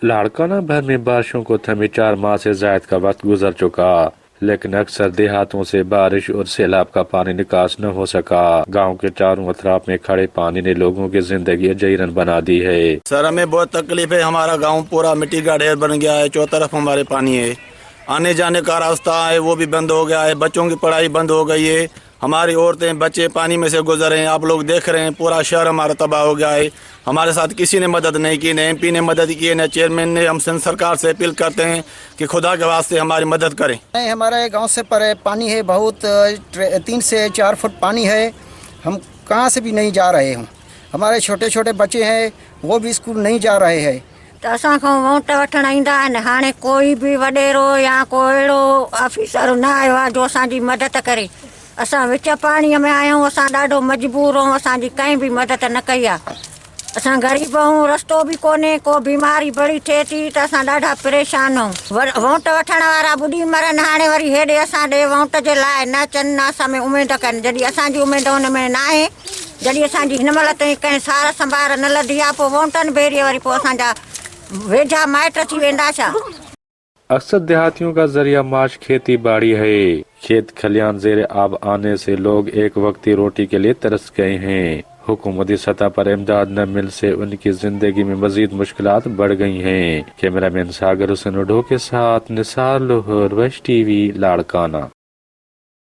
लाड़काना भर में बारिशों को थमे 4 माह से जायद का वक्त गुजर चुका, लेकिन अक्सर देहातों से बारिश और सैलाब का पानी निकास न हो सका। गांव के चारों अतराफ में खड़े पानी ने लोगों की जिंदगी जईरन बना दी है। सर, हमें बहुत तकलीफ है। हमारा गांव पूरा मिट्टी का ढेर बन गया है, चौतरफ हमारे पानी है। आने जाने का रास्ता है वो भी बंद हो गया है। बच्चों की पढ़ाई बंद हो गई है। हमारी औरतें बच्चे पानी में से गुजर रहे हैं। आप लोग देख रहे हैं, पूरा शहर हमारा तबाह हो गया है। हमारे साथ किसी ने मदद नहीं की, न एमपी ने मदद की है, न चेयरमैन ने। हम सिंध सरकार से अपील करते हैं कि खुदा के वास्ते हमारी मदद करें। नहीं, हमारे गांव से परे पानी है बहुत, 3 से 4 फुट पानी है। हम कहाँ से भी नहीं जा रहे हूँ। हमारे छोटे छोटे बच्चे हैं, वो भी स्कूल नहीं जा रहे हैं। त असां खां वोट वठण ईंदा आहिनि। हाणे कोई बि वॾेरो या को अहिड़ो ऑफिसर न आयो आहे जो असांजी मदद करे। असां विच पाणीअ में आहियूं, असां ॾाढो मजबूर आहियूं, असांजी कंहिं बि मदद न कई आहे। असां ग़रीब आहियूं, रस्तो बि कोन्हे, को बीमारी बड़ी थिए थी त असां ॾाढा परेशान आहियूं। वोट वठण वारा ॿुॾी मरनि, हाणे वरी हेॾे असां ॾे वोट जे लाइ न अचनि, न असां में उमेद कनि। जॾहिं असांजी उमेद हुन में न आहे, जॾहिं असांजी हिन महिल ताईं कंहिं सार संभार न लधी आहे, पोइ वोटनि भेरे वरी पोइ असांजा वेझा माइट थी वेंदा छा? अक्सर देहातियों का जरिया माश खेती बाड़ी है। खेत खलियान जेर आब आने से लोग एक वक्ती रोटी के लिए तरस गए हैं। हुकूमती सतह पर इमदाद न मिल से उनकी जिंदगी में मजीद मुश्किलात बढ़ गई हैं। कैमरामैन सागर हुसैन उडो के साथ निसार लोहर, वश टीवी, लाड़काना।